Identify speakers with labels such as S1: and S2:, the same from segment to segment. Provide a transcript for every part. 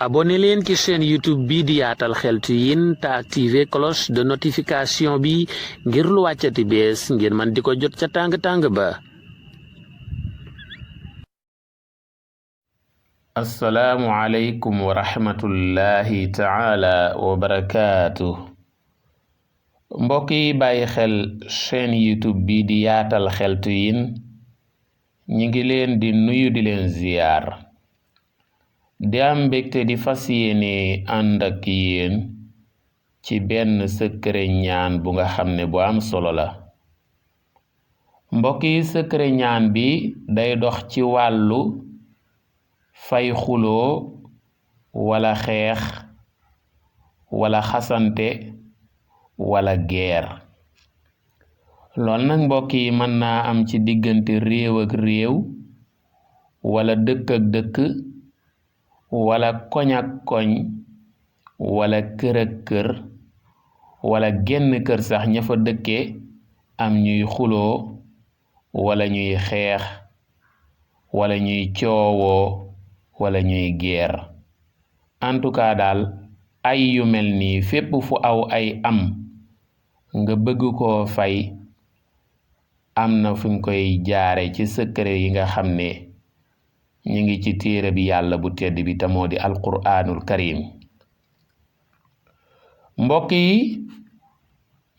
S1: abonné leen ci chaîne YouTube bi di Yaatal Xeltu Yin te activé cloche de notification bi ngir lu wàccati bees ngeen man di ko jot ca tàng-tàng ba. assalaamu aleykum wa rahmatullahi taala wa barakaatu. mbokk yi bàyyi xel chaîne YouTube bi di Yaatal Xeltu Yin ñi ngi leen di nuyu di leen ziyaar di am mbégte di fas yéene ànd ak yéen ci benn secret ñaan bu nga xam ne bu am solo la. mbokk yi secret ñaan bi day dox ci wàllu fay xuloo wala xeex wala xasante wala geer. lool nag mbokk yi mën naa am ci diggante réew ak réew wala dëkk ak dëkk wala koñ ak koñ wala kër ak kër wala genn kër sax ña fa dëkkee am ñuy xuloo wala ñuy xeex wala ñuy coowoo wala ñuy geer. en tout cas daal ay yu mel nii fépp fu aw ay am nga bëgg koo fay am na fu ñu koy jaare ci secret yi nga xam ne ñu ngi ci téere bi yàlla bu tedd bi te moo di alquraanul karim. mbokk yi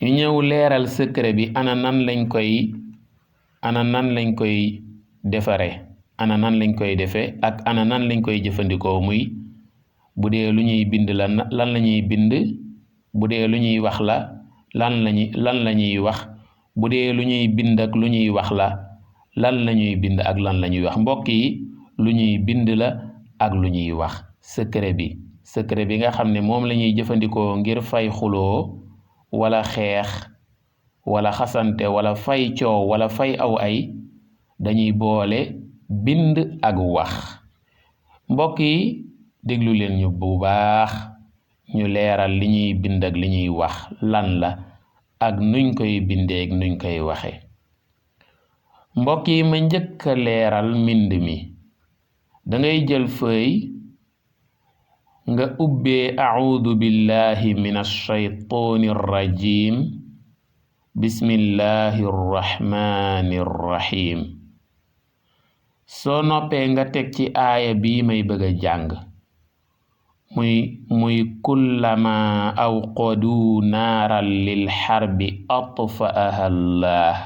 S1: ñu ñëw leeral secret bi ana nan lañ koy defare ana nan lañ koy defe ak ana nan lañ koy jëfandikoo. muy bu dee lu ñuy bind la lan la ñuy bind, bu dee lu ñuy wax la lan la ñuy wax, bu dee lu ñuy bind ak lu ñuy wax la lan la ñuy bind ak lan la ñuy wax. mbokk yi lu ñuy bind la ak lu ñuy wax. secret bi nga xam ne moom la ñuy jëfandikoo ngir fay xuloo wala xeex wala xasante wala fay coow wala fay aw ay dañuy boole bind ak wax. mbokk yi déglu leen ñu bu baax ñu leeral li ñuy bind ak li ñuy wax lan la ak nuñ koy bindee ak nuñ koy waxe. mbokk yi ma njëkk a leeral mbind mi. dangay jël fëy nga ubbee a'uudu billahi min ash-shaytaani rajim bismillahi rrahmani rrahim. soo noppee nga teg ci aaya bii may bëgg a jàng muy kullama awqadu naaran lil harbi atfa'aha allah.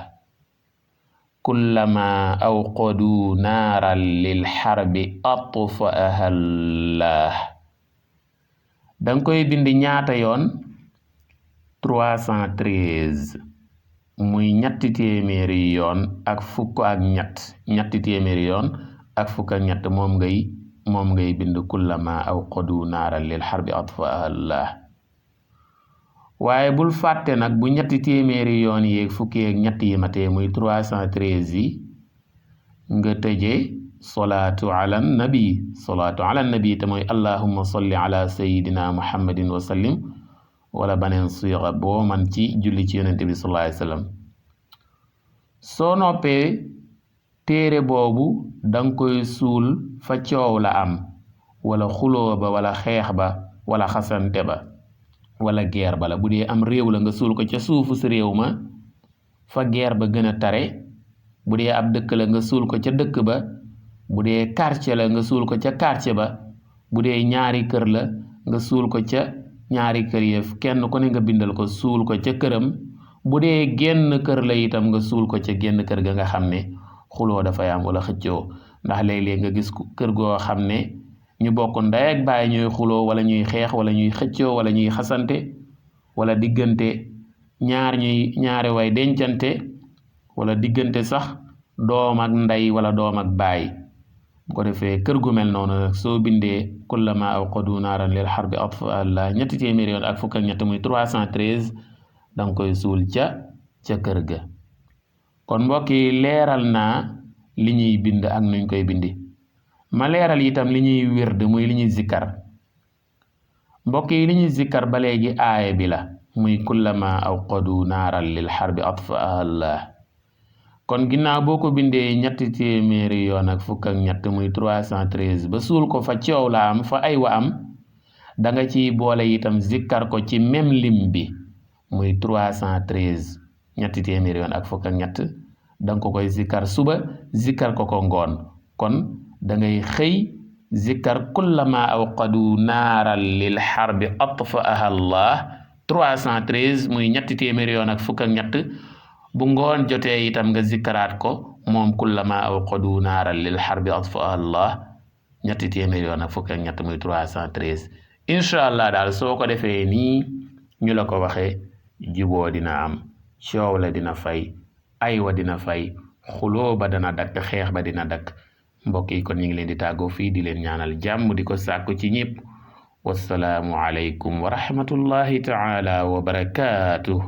S1: kullama awqadu naaran lil harbi atfa'aha allah. danga koy bind ñaata yoon? 313 muy ñetti téeméeri yoon ak fukk ak ñett. ñetti téeméeri yoon ak fukk ak ñett moom ngay bind kullama awqadu naaran lil harbi atfa'aha allah. waaye bul fàtte nag bu ñetti téeméeri yoon yeeg fukki ak ñett yi matee muy 313 yi nga tëje salaatu ala nabi te mooy allahumma salli ala sayidina muhammadin wa sallim wala baneen siira boo man ci julli ci yonente bi sallallahu alayhi wasallam. soo noppee téere boobu danga koy suul fa coow la am wala xuloo ba wala xeex ba wala xasante ba wala geer ba la. bu dee am réew la nga suul ko ca suufu si réew ma fa geer ba gën a tare. bu dee ab dëkk la nga suul ko ca dëkk ba. bu dee quartier la nga suul ko ca quartier ba. bu dee ñaari kër la nga suul ko ca ñaari kër yëf kenn ku ne nga bindal ko suul ko ca këram. bu dee genn kër la itam nga suul ko ca genn kër ga nga xam ne xuloo dafay am wala xëccoo. ndax léeg-léeg nga gis kër goo xam ne ñu bokk ndey ak baay ñooy xuloo wala ñuy xeex wala ñuy xëccoo wala ñuy xasante wala diggante ñaari way dencante wala diggante sax doom ak ndey wala doom ak baay. bu ko defee kër gu mel noonu nag soo bindee kullama awqadu naaran lil harbi atfa'aha allah ñetti téeméeri yoon ak fukk ak ñett muy 313 danga koy suul ca kër ga. kon mbokk yi leeral naa li ñuy bind ak nuñ koy bindi. ma leeral itam li ñuy wird muy li ñuy zikkar. mbokk yi li ñuy zikkar ba léegi aaya bi la muy kullama awqadu naaran lil harbi atfa'aha allah. kon ginnaaw boo ko bindee ñetti téeméeri yoon ak fukk ak ñett muy 313 ba suul ko fa coow la am fa ay wa am da nga ciy boole itam zikkar ko ci même lim bi muy 313 ñetti téeméeri yoon ak fukk ak ñett da nga ko koy zikkar suba zikkar ko ko ngoon kon da ngay xëy zikkar kullama awqadu naaran lil xarbi atfaaha allah 313 muy ñetti téeméeri yoon ak fukk ak ñett bu ngoon jotee itam nga zikkaraat ko moom kullama awqadu naaran lil xarbi atfaaha allah ñetti téeméeri yoon ak fukk ak ñett muy 313 incha allah daal soo ko defee nii ñu la ko waxee juboo dina am coow la dina fay aywa dina fay xuloo ba dana dakk xeex ba dina dakk mbokk yi kon ñu ngi leen di tàggoo fii di leen ñaanal jàmm di ko sàkku ci ñëpp wassalaamu aleykum wa rahmatullahi taala wa barakaatuh